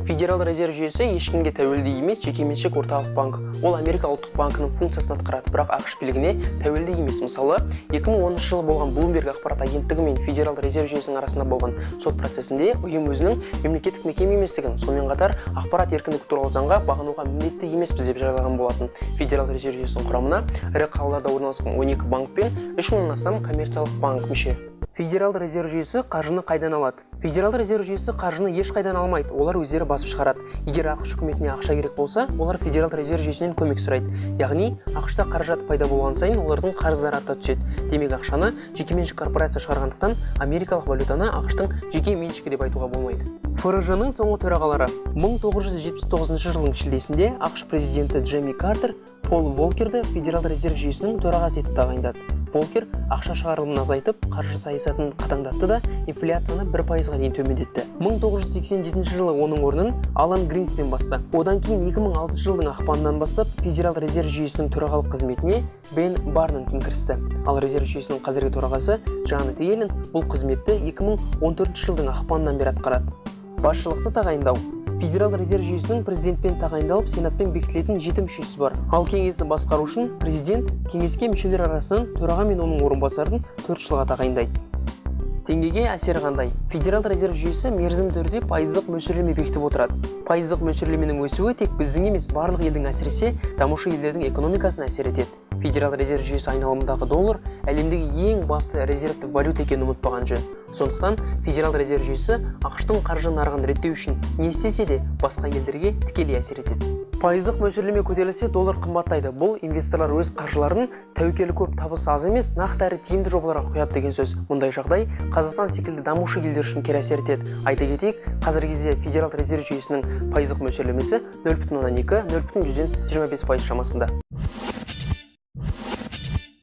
Федерал резерв жүйесі ешкімге тәуелді емес жекеменшік орталық банк. Ол Америка ұлттық банкінің функциясын атқарады, бірақ АҚШ билігіне тәуелді емес. Мысалы, 2010 жылы болған Bloomberg ақпарат агенттігі мен Федерал резерв жүйесінің арасында болған сот процесінде ұйым өзінің мемлекеттік мекеме еместігін, сонымен қатар ақпарат еркіндігі туралы заңға бағынуға міндетті емеспіз деп жариялаған болатын. Федерал резерв жүйесінің құрамына ірі қалаларда орналасқан 12 банк пен 3 мыңнан астам коммерциялық банк мүше. Федералды резерв жүйесі қаржыны қайдан алады? Федералды резерв жүйесі қаржыны ешқайдан алмайды, олар өздері басып шығарады. Егер АҚШ үкіметіне ақша керек болса, олар Федералды резерв жүйесінен көмек сұрайды. Яғни АҚШ-та қаражат пайда болған сайын, олардың қарыздары арта түседі. Демек, ақшаны жекеменшік корпорация шығарғандықтан, америкалық валютаны АҚШ-тың жеке меншігі деп айтуға болмайды. ФРЖ-ның соңғы төрағалары. 1979 жылдың шілдесінде АҚШ президенті Джимми Картер Пол Волкерді Федералды резерв жүйесінің төрағасы етіп тағайындады. Волкер ақша шығарылымын азайтып, қаржы саясатын қатаңдатты да, инфляцияны 1%-ға дейін төмендетті. 1987 жылы оның орнын Алан Гринспен басты. Одан кейін 2006 жылдың ақпанынан бастап Федералды резерв жүйесінің төрағалық қызметіне Бен Бернанке кірісті. Ал резерв жүйесінің қазіргі төрағасы Джанет Йеллен бұл қызметті 2014 жылдың ақпанынан бері атқарады. Басшылықты тағайындау. Федералды резерв жүйесінің президентпен тағайындалып, сенатпен бекітілетін жеті мүшесі бар. Ал кеңесті басқару үшін президент кеңеске мүшелер арасынан төраға мен оның орынбасарын 4 жылға тағайындайды. Теңгеге әсері қандай? Федералды резерв жүйесі мерзімді түрде пайыздық мөлшерлеме бекітіп отырады. Пайыздық мөлшерлеменің өсуі тек біздің емес, барлық елдің, әсіресе дамушы елдердің экономикасына әсер етеді. Федералды резерв жүйесі айналымындағы доллар әлемдегі ең басты резервті валюта екенін ұмытпаған жөн. Сондықтан Федералды резерв жүйесі АҚШ-тың қаржы нарығын реттеу үшін не істесе де, басқа елдерге тікелей әсер етеді. Пайыздық мөлшерлеме көтерілсе, доллар қымбаттайды. Бұл инвесторлар өз қаржыларын тәуекелі көп, табысы аз емес, нақты әрі тиімді жобаларға құяды деген сөз. Мұндай жағдай Қазақстан секілді дамушы елдер үшін кері әсер етеді. Айта кетейік, қазіргі кезде Федералды резерв жүйесінің пайыздық мөлшерлемесі 0,2, 0,25% шамасында.